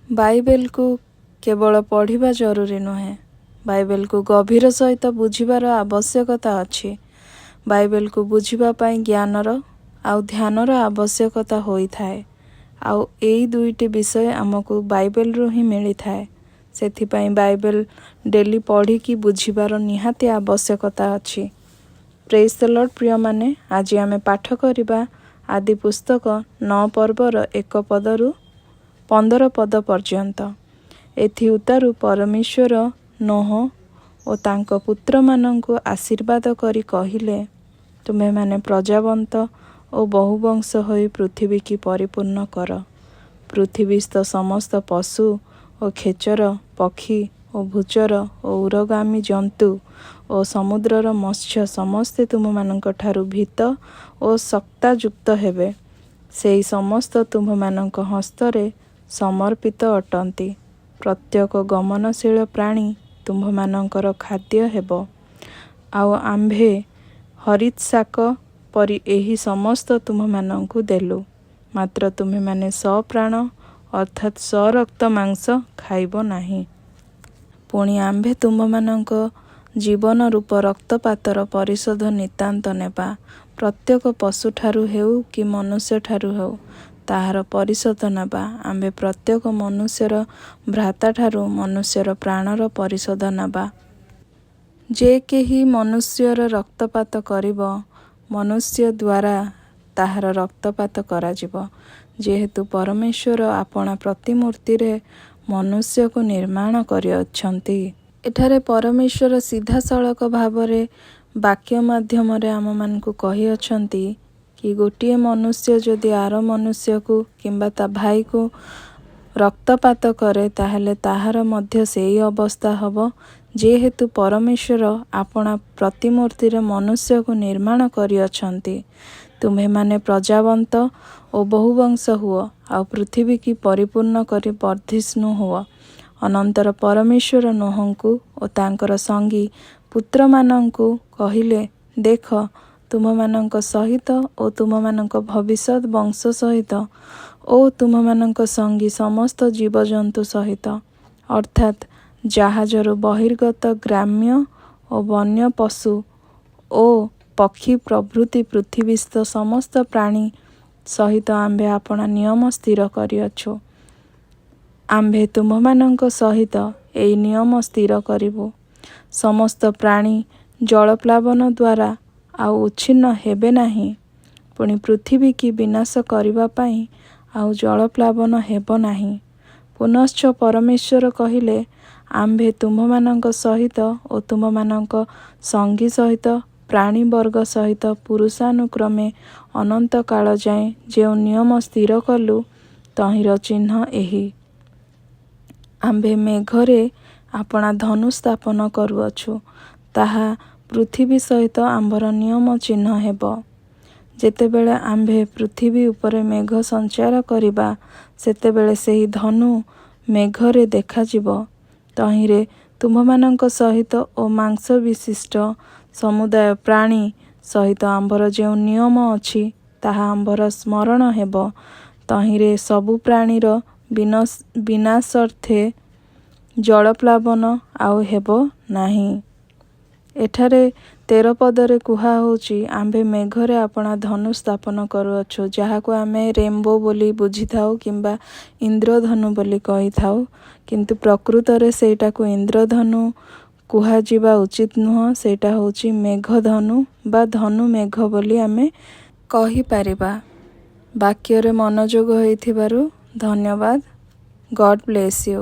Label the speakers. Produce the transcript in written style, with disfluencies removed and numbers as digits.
Speaker 1: ବାଇବେଲକୁ କେବଳ ପଢ଼ିବା ଜରୁରୀ ନୁହେଁ, ବାଇବେଲକୁ ଗଭୀର ସହିତ ବୁଝିବାର ଆବଶ୍ୟକତା ଅଛି। ବାଇବେଲକୁ ବୁଝିବା ପାଇଁ ଜ୍ଞାନର ଆଉ ଧ୍ୟାନର ଆବଶ୍ୟକତା ହୋଇଥାଏ, ଆଉ ଏଇ ଦୁଇଟି ବିଷୟ ଆମକୁ ବାଇବେଲରୁ ହିଁ ମିଳିଥାଏ। ସେଥିପାଇଁ ବାଇବେଲ ଡେଲି ପଢ଼ିକି ବୁଝିବାର ନିହାତି ଆବଶ୍ୟକତା ଅଛି। ପ୍ରେଜ୍ ଦ ଲର୍ଡ ପ୍ରିୟମାନେ, ଆଜି ଆମେ ପାଠ କରିବା ଆଦି ପୁସ୍ତକ 9 ପର୍ବର 1 ପଦରୁ 15 ପଦ ପର୍ଯ୍ୟନ୍ତ। ଏଥି ଉତ୍ତାରୁ ପରମେଶ୍ୱର ନୋହ ଓ ତାଙ୍କ ପୁତ୍ରମାନଙ୍କୁ ଆଶୀର୍ବାଦ କରି କହିଲେ, ତୁମ୍ଭେମାନେ ପ୍ରଜାବନ୍ତ ଓ ବହୁବଂଶ ହୋଇ ପୃଥିବୀକି ପରିପୂର୍ଣ୍ଣ କର। ପୃଥିବୀସ୍ଥ ସମସ୍ତ ପଶୁ ଓ ଖେଚର ପକ୍ଷୀ ଓ ଭୂଚର ଓ ଉରୋଗାମୀ ଜନ୍ତୁ ଓ ସମୁଦ୍ରର ମତ୍ସ୍ୟ ସମସ୍ତେ ତୁମ୍ଭମାନଙ୍କଠାରୁ ଭୀତ ଓ ଶକ୍ତାଯୁକ୍ତ ହେବେ। ସେହି ସମସ୍ତ ତୁମ୍ଭମାନଙ୍କ ହସ୍ତରେ ସମର୍ପିତ ଅଟନ୍ତି। ପ୍ରତ୍ୟେକ ଗମନଶୀଳ ପ୍ରାଣୀ ତୁମ୍ଭମାନଙ୍କର ଖାଦ୍ୟ ହେବ। ଆଉ ଆମ୍ଭେ ହରିତ୍ଶାକ ପରି ଏହି ସମସ୍ତ ତୁମ୍ଭମାନଙ୍କୁ ଦେଲୁ। ମାତ୍ର ତୁମ୍ଭେମାନେ ସପ୍ରାଣ ଅର୍ଥାତ୍ ସରକ୍ତ ମାଂସ ଖାଇବ ନାହିଁ। ପୁଣି ଆମ୍ଭେ ତୁମ୍ଭମାନଙ୍କ ଜୀବନ ରୂପ ରକ୍ତପାତର ପରିଶୋଧ ନିତାନ୍ତ ନେବା। ପ୍ରତ୍ୟେକ ପଶୁଠାରୁ ହେଉ କି ମନୁଷ୍ୟଠାରୁ ହେଉ, ତାହାର ପରିଶୋଧ ନେବା। ଆମ୍ଭେ ପ୍ରତ୍ୟେକ ମନୁଷ୍ୟର ଭ୍ରାତାଠାରୁ ମନୁଷ୍ୟର ପ୍ରାଣର ପରିଶୋଧ ନେବା। ଯେ କେହି ମନୁଷ୍ୟର ରକ୍ତପାତ କରିବ, ମନୁଷ୍ୟ ଦ୍ୱାରା ତାହାର ରକ୍ତପାତ କରାଯିବ। ଯେହେତୁ ପରମେଶ୍ୱର ଆପଣା ପ୍ରତିମୂର୍ତ୍ତିରେ ମନୁଷ୍ୟକୁ ନିର୍ମାଣ କରିଅଛନ୍ତି। ଏଠାରେ ପରମେଶ୍ୱର ସିଧାସଳଖ ଭାବରେ ବାକ୍ୟ ମାଧ୍ୟମରେ ଆମମାନଙ୍କୁ କହିଅଛନ୍ତି କି ଗୋଟିଏ ମନୁଷ୍ୟ ଯଦି ଆର ମନୁଷ୍ୟକୁ କିମ୍ବା ତା ଭାଇକୁ ରକ୍ତପାତ କରେ, ତାହେଲେ ତାହାର ମଧ୍ୟ ସେଇ ଅବସ୍ଥା ହେବ, ଯେହେତୁ ପରମେଶ୍ୱର ଆପଣା ପ୍ରତିମୂର୍ତ୍ତିରେ ମନୁଷ୍ୟକୁ ନିର୍ମାଣ କରିଅଛନ୍ତି। ତୁମ୍ଭେମାନେ ପ୍ରଜାବନ୍ତ ଓ ବହୁବଂଶ ହୁଅ, ଆଉ ପୃଥିବୀକି ପରିପୂର୍ଣ୍ଣ କରି ବର୍ଦ୍ଧିଷ୍ଣୁ ହୁଅ। ଅନନ୍ତର ପରମେଶ୍ୱର ନୋହଙ୍କୁ ଓ ତାଙ୍କର ସଙ୍ଗୀ ପୁତ୍ରମାନଙ୍କୁ କହିଲେ, ଦେଖ, ତୁମ୍ଭମାନଙ୍କ ସହିତ ଓ ତୁମ୍ଭମାନଙ୍କ ଭବିଷ୍ୟତ ବଂଶ ସହିତ ଓ ତୁମ୍ଭମାନଙ୍କ ସଙ୍ଗୀ ସମସ୍ତ ଜୀବଜନ୍ତୁ ସହିତ, ଅର୍ଥାତ୍ ଜାହାଜରୁ ବହିର୍ଗତ ଗ୍ରାମ୍ୟ ଓ ବନ୍ୟ ପଶୁ ଓ ପକ୍ଷୀ ପ୍ରଭୃତି ପୃଥିବୀସ୍ଥ ସମସ୍ତ ପ୍ରାଣୀ ସହିତ ଆମ୍ଭେ ଆପଣା ନିୟମ ସ୍ଥିର କରିଅଛୁ। ଆମ୍ଭେ ତୁମ୍ଭମାନଙ୍କ ସହିତ ଏହି ନିୟମ ସ୍ଥିର କରିବୁ। ସମସ୍ତ ପ୍ରାଣୀ ଜଳପ୍ଲାବନ ଦ୍ୱାରା ଆଉ ଉଚ୍ଛିନ୍ନ ହେବେ ନାହିଁ। ପୁଣି ପୃଥିବୀକି ବିନାଶ କରିବା ପାଇଁ ଆଉ ଜଳପ୍ଲାବନ ହେବ ନାହିଁ। ପୁନଶ୍ଚ ପରମେଶ୍ୱର କହିଲେ, ଆମ୍ଭେ ତୁମ୍ଭମାନଙ୍କ ସହିତ ଓ ତୁମ୍ଭମାନଙ୍କ ସଙ୍ଗୀ ସହିତ ପ୍ରାଣୀବର୍ଗ ସହିତ ପୁରୁଷାନୁକ୍ରମେ ଅନନ୍ତକାଳ ଯାଏଁ ଯେଉଁ ନିୟମ ସ୍ଥିର କଲୁ, ତହିଁର ଚିହ୍ନ ଏହି। ଆମ୍ଭେ ମେଘରେ ଆପଣା ଧନୁ ସ୍ଥାପନ କରୁଅଛୁ, ତାହା ପୃଥିବୀ ସହିତ ଆମ୍ଭର ନିୟମ ଚିହ୍ନ ହେବ। ଯେତେବେଳେ ଆମ୍ଭେ ପୃଥିବୀ ଉପରେ ମେଘ ସଞ୍ଚାର କରିବା, ସେତେବେଳେ ସେହି ଧନୁ ମେଘରେ ଦେଖାଯିବ। ତହିଁରେ ତୁମ୍ଭମାନଙ୍କ ସହିତ ଓ ମାଂସ ବିଶିଷ୍ଟ ସମୁଦାୟ ପ୍ରାଣୀ ସହିତ ଆମ୍ଭର ଯେଉଁ ନିୟମ ଅଛି, ତାହା ଆମ୍ଭର ସ୍ମରଣ ହେବ। ତହିଁରେ ସବୁ ପ୍ରାଣୀର ବିନାଶାର୍ଥେ ଜଳପ୍ଲାବନ ଆଉ ହେବ ନାହିଁ। ଏଠାରେ 13 ପଦରେ କୁହାହେଉଛି, ଆମ୍ଭେ ମେଘରେ ଆପଣା ଧନୁ ସ୍ଥାପନ କରୁଅଛୁ, ଯାହାକୁ ଆମେ ରେନବୋ ବୋଲି ବୁଝିଥାଉ କିମ୍ବା ଇନ୍ଦ୍ରଧନୁ ବୋଲି କହିଥାଉ। କିନ୍ତୁ ପ୍ରକୃତରେ ସେଇଟାକୁ ଇନ୍ଦ୍ରଧନୁ କୁହାଯିବା ଉଚିତ ନୁହଁ। ସେଇଟା ହେଉଛି ମେଘଧନୁ ବା ଧନୁ ମେଘ ବୋଲି ଆମେ କହିପାରିବା। ବାକ୍ୟରେ ମନୋଯୋଗ ହୋଇଥିବାରୁ ଧନ୍ୟବାଦ। God bless you.